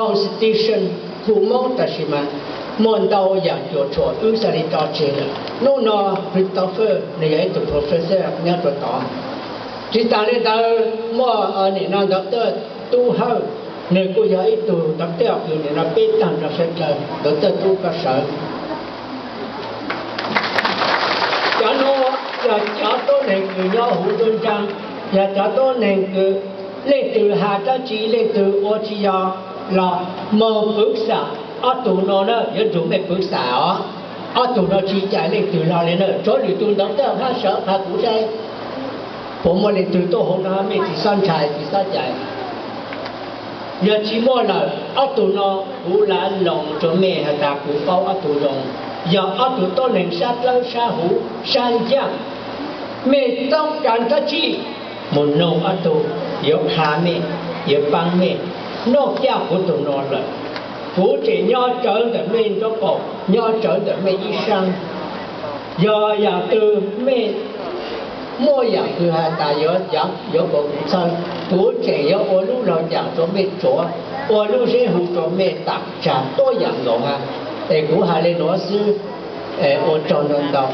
constitution hu Moob, tab sis mas muaj ntau yam cuam tshuam wb xav li tso tseg lawm. Hnub no Christopher nws yog ib tug professor nyob rau tod. Tsis tas li ntawd muaj nim no ntawv tawj Tub Hawj, nws kuj yog ib tug ntawv tawj kws nim no peb tag nrho sawv daws ntawv tawj tub koj sawv. Cov no yog cov tuab neeg kws nyob huv nruab nraab, yog cov tuab neeg kws leej twg has dab tsi leej twg ua tsis yog los moog pwv xam ob tug no na, yuav nrug mej pwv xam os. Ob tug no tsis cais leej twg los li na, tsuav lwm tus ntawv tawj hab sawv has kuv saib puas muaj leej twg tuaj hauv no mej tsis xob ntshai tsis xob cais. Yog tsis muaj lawm ob tug no kuv lav loos rua mej has tas kuv paub ob tug zoo, yog ob tug tuab neeg sab dlawb sab huv sab ncaaj. Mej toob kas dab tsi mus noog ob tug, yuav qha mej, yuav paab mej. Noj caj kuv tug no lawm, kuv tseem nyob tsawv ntawm mej nraub qaum, nyob tsawv ntawm mej ib saab. Yog yaam twg mej muaj yaam kws has tas yuav, yuav kom kuv txhawb, kuv tseem yuav ua lub laug caam rua mej tsuav, ua lub zeb hu rua mej tam tsag tuab yaam nkaus hab. Es kuv has le nuav xwb, ua tsaug ntau ntau.